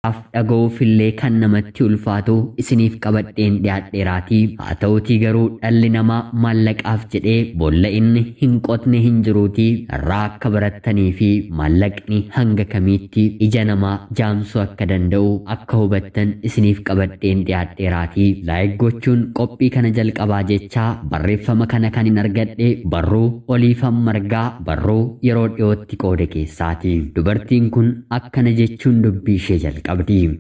Dhaga'uufillee kan namatti ulfaatu isiniif qabadheen dhiyaadheeraatii. Haa ta'utii garuu dhalli namaa maallaqaaf jedhee boolla inni hin qotne hin jiruutii irraa akka barattanii fi maallaqni hanga kamiitti ija namaa jaamsuu akka danda'u akka hubattan isiniif qabadheen dhiyaadheeraatii. Like gochuun qophii kana jalqabaa jechaa barreeffama kana kan hin argadhe barruu Oliifan Margaa barruu yeroo dhiyootti qoode keessaati. Dubartiin kun akkana jechuun dubbii ishee jalqabdi.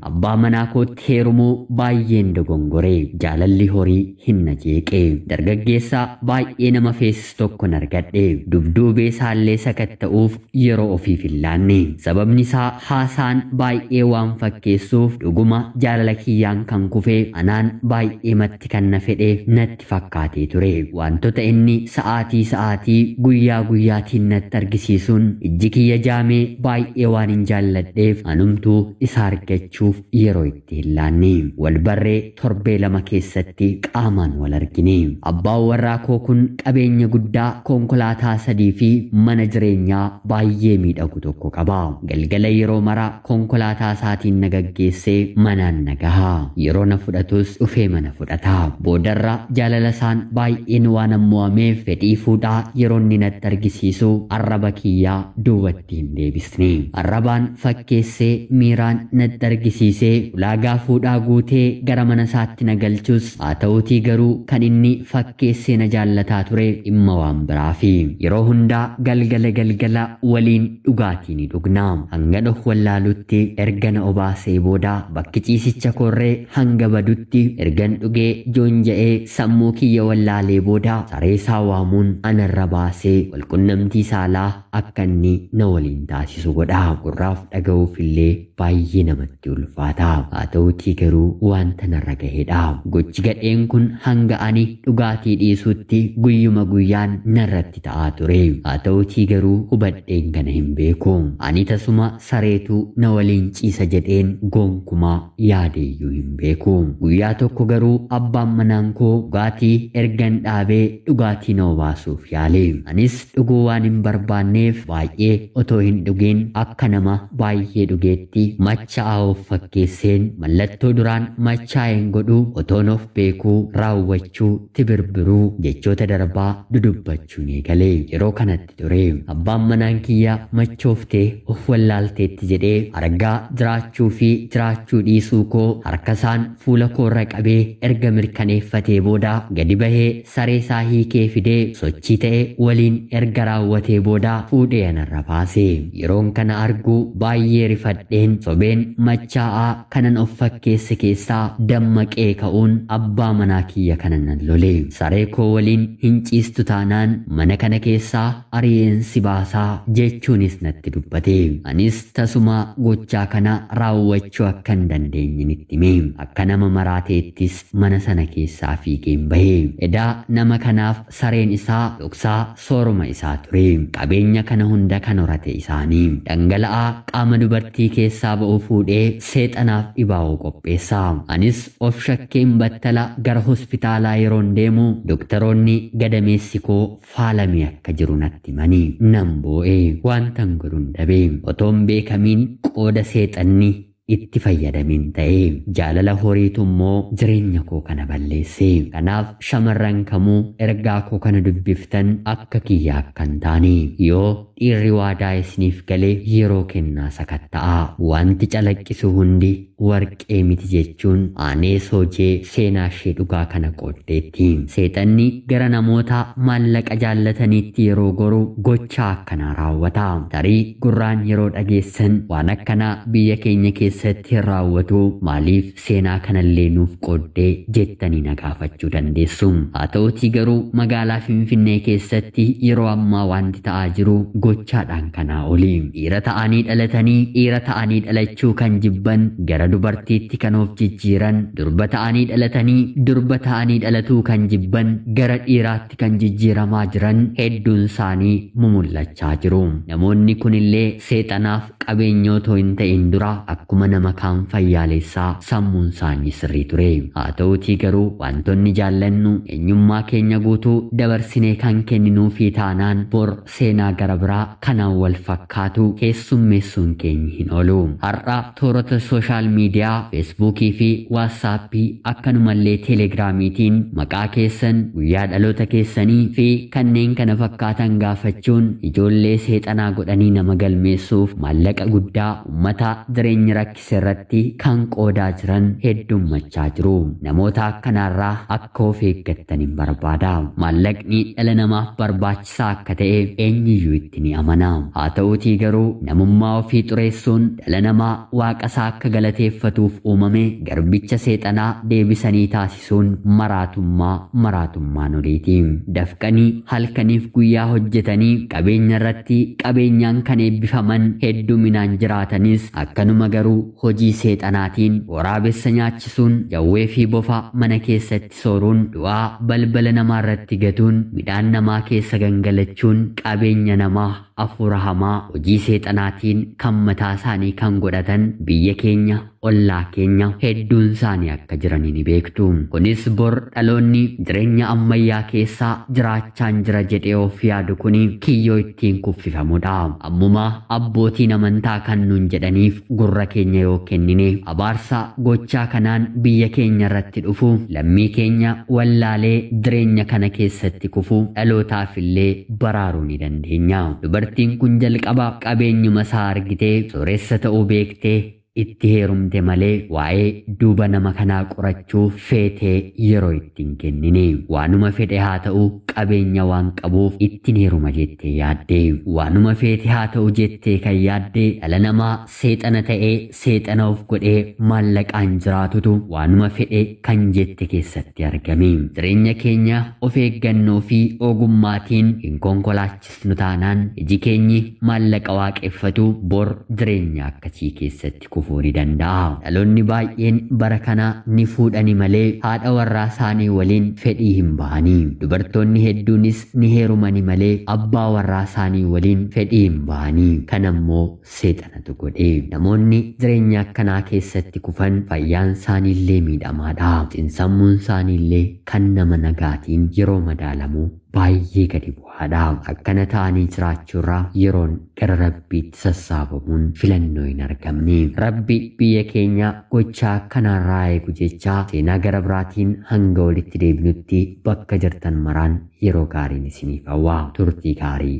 Abbaa manaa kootti heerumuu baay'een dogongore. Jaalalli horii hin na jeeqe. Dargaggeessa baay'ee nama feesisu tokkon argadhe. Dubduubee isaallee sakatta'uuf yeroo ofiif hin laanne. Sababni isaa haasaan baay'ee waan fakkeessuuf dhuguma jaalala kiyyaan kan kufe anaan baay'ee matti kan na fedhe natti fakkaatee ture. Wantoota inni sa'aatii sa'aatii guyyaa guyyaatiin natti argisiisuun ijji kiyya jaamee baay'ee waan hin jaalladheef anumtuu isa argachuuf yeroo itti hin laanne. Wal barree torbee 2 keessatti qaamaan wal argine. Abbaan warraa koo kun qabeenya guddaa konkolaataa 3 fi mana jireenyaa baay'ee miidhagu tokko qaba. Galgala yeroo mara konkolaataa isaatiin na gaggeessee manaan na gaha. Yeroo na fudhatus dhufee mana fudhata. Boodarra jaalala isaan baay'een waan mo'ameef fedhii fuudhaa yeroo inni natti argisiisu arraba kiyyaa duubatti hin deebisne. Arrabaan fakkeessee miiraan natti argisiisee ulaagaa fuudhaa guutee gara mana isaatti na galchus haa ta'utii garuu kan inni fakkeessee na jaallataa ture dhimma waan biraafi. Yeroo hundaa galgala galgala waliin dhugaatii ni dhugna. Hanga dhof wallaalutti erga na obaasee booda bakki ciisicha korree hanga badutti ergan dhugee joonja'ee sammuu kiyya wallaalee booda saree isaa waamuun anarra baasee walqunnamtii saalaa akka inni na waliin taasisu godha. Gurraaf dhaga'uufillee baay'ee namatti ulfaata. Haa ta'utii garuu wanta narra gahedha. Gochi gadheen kun hanga ani dhugaatii dhiisutti guyyuma guyyaan narratti ta'aa ture. Haa ta'utii garuu hubadheen kana hin beeku. Ani tasuma sareetu na waliin ciisa jedheen gonkumaa yaadeeyyuu hin beeku. Guyyaa tokko garuu abbaan manaan koo dhugaatii ergan dhaabee dhugaatii na obaasuuf yaale. Anis dhuguu waan hin barbaanneef baay'ee otoo hin dhugin akka nama baay'ee dhugeetti machaa'aa of fakkeesseen mallattoo duraan machaa'een godhu otoon of beekuu raawwachuu tibirbiruu jechoota darbaa dudubbachuun eegale. Yeroo kanatti ture abbaan manaan kiyya machooftee of wallaalteetti jedhee argaa jiraachuu fi jiraachuu dhiisuu koo harkasaan fuula koorra qabee erga mirkaneeffatee booda gadi bahee saree isaa hiikee fidee sochii ta'e waliin erga raawwatee booda fuudhee anarra baase. Yeroon kana argu baay'ee rifadheen sobeen machaa'aa kanan of fakkeesse keessaa dammaqee ka'uun abbaa manaa kiyya kana nan lole. Saree koo waliin hin ciistu taanaan mana kana keessaa ari'een si baasaa jechuunis natti dubbate. Anis tasuma gochaa kana raawwachuu akka hin dandeenye nitti hime. Akka nama maraateettis mana sana keessaa fiigeen bahe. Edaa nama kanaaf sareen isaa dhoksaa sooroma isaa ture. Qabeenya kana hunda kan horate isaanii. Dhangala'aa qaama dubartii keessaa ba'u fuudhee seexanaaf dhibaa'uu qopheessa. Anis of shakkeen battala gara hospitaalaa yeroon deemu doktoroonni gadameessi koo faalamee akka jiru natti himani. Nan boo'e. Wantan godhuun dhabe. Otoon beekamiin qooda seexanni itti fayyadamin ta'e. Jaalala horiitu immoo jireenya koo kana balleesse. Kanaaf shamarran kamuu ergaa koo kana dubbiftan akka kiyyaa akka hin taane yoo dhiirri waadaa isiniif galee yeroo kennaa sakatta'a. Wanti calaqqisu hundi warqee miti jechuun aanee soojee seenaa ishee dhugaa kana qooddeetti. Seexanni gara namoota maallaqa jaallataniitti yeroo goru gochaa akkanaa raawwata. Tarii gurraan yeroo dhageessan waan akkanaa biyya keenya keessatti hin raawwatu maaliif seenaa kanallee nuuf qooddee jettanii na gaafachuu dandeessu. Haa ta'utii garuu magaalaa Finfinnee keessatti yeroo ammaa wanti ta'aa jiru gochaadhaan kanaa oli. Dhiira ta'anii dhalatanii dhiira ta'anii dhalachuu kan jibban gara dubartiitti kan of jijjiiran, durba ta'anii dhalatanii durba ta'anii dhalatuu kan jibban gara dhiiraatti kan jijjiiramaa jiran hedduun isaanii mumullachaa jiru. Namoonni kunillee seexanaaf qabeenya otoo hin ta'in dura akkuma Akkuma nama kaan fayyaaleessaa, sammuun isaanii sirrii ture. Haa ta'uutii garuu wantoonni jaallannu eenyummaa keenya guutuu dabarsinee kan kenninuufii taanaan, bor seenaa gara biraa kanaan wal fakkaatu keessummeessuun keenya hin oolu. Har'a toorota social media Feesbuukii fi Waatsaappii, akkanumallee Teelegiraamiitiin maqaa keessan, guyyaa dhaloota keessanii fi kanneen kana fakkaatan gaafachuun ijoollee seexanaa godhanii nama galmeessuuf maallaqa guddaa uummata jireenya rakkise irratti kan qoodaa jiran heddummachaa jiru. Namoota akkanaarraa akka of eeggattan hin barbaada. Maallaqni dhala namaaf barbaachisaa akka ta'e eenyuyyuu itti ni amana. Haa ta'uutii garuu namummaa ofii xureessuun dhala namaa waaqa isaa akka galateeffatuuf uumame garbicha seexanaa deebisanii taasisuun maraatummaa maraatummaan oliiti. Dafqanii halkaniif guyyaa hojjetanii qabeenya irratti qabeenyaan kan eebbifaman hedduminaan jiraatanis, akkanuma garuu hojii seexanaatiin waraabessa nyaachisuun, jawwee fi bofa mana keessatti sooruun, du'aa balbala namaa irratti gatuun, midhaan namaa keessa gangalachuun, qabeenya namaa afuura hamaa hojii seexanaatiin kan mataa isaanii kan godhatan biyya keenya, ollaa keenya hedduun isaanii akka jiranii ni beektu. Kunis bor dhaloonni jireenya ammayyaa keessaa jiraachaan jira jedhee of yaadu kuni kiyyoo ittiin kuffifamudha. Ammuma abbootiin amantaa kan nuun jedhaniif gurra keenya yoo kennine, abaarsa gochaa kanaan biyya keenya irratti dhufu, lammii keenya wallaalee jireenya kana keessatti kufu dhalootaaf illee baraaruu ni dandeenya. Dubartiin kun jalqaba qabeenyuma isaa argitee, sooressa ta'uu beektee itti heerumte malee waa'ee duuba nama kanaa qorachuuf feetee yeroo ittiin kennine. Waanuma fedhe haa ta'u, qabeenya waan qabuuf ittiin heeruma jettee yaadde. Waanuma feete haa ta'u jettee kan yaadde, dhala namaa seexana ta'ee seexana of godhee maallaqaan jiraatutu waanuma fedhe kan jette keessatti argame. Jireenya keenya of eeggannoo fi ogummaatiin hin konkolaachisnu taanaan, iji keenyi maallaqa waaqeffatu bor jireenya akkasii keessatti kufuu ni danda'a. Dhaloonni baay'een bara kana ni fuudhani malee haadha warraa isaanii waliin fedhii hin bahanii. Dubartoonni hedduunis ni heerumani malee abbaa warraa isaanii waliin fedhii hin bahanii. Kanammoo seexanatu godhe. Namoonni jireenya akkanaa keessatti kufan fayyaan isaaniillee miidhamaadha. Xiinsammuun isaaniillee kan nama nagaatiin yeroo madaalamu baay'ee gadi bu'aadha. Akkana ta'anii jiraachuurraa yeroon gara Rabbiitti sassaabamuun filannoo hin argamne. Rabbi biyya keenya gochaa akkanaarraa eegu jechaa, seenaa gara biraatiin hanga walitti deebinutti bakka jirtan maraan yeroo gaariin isiniif hawwa. Turtii gaarii.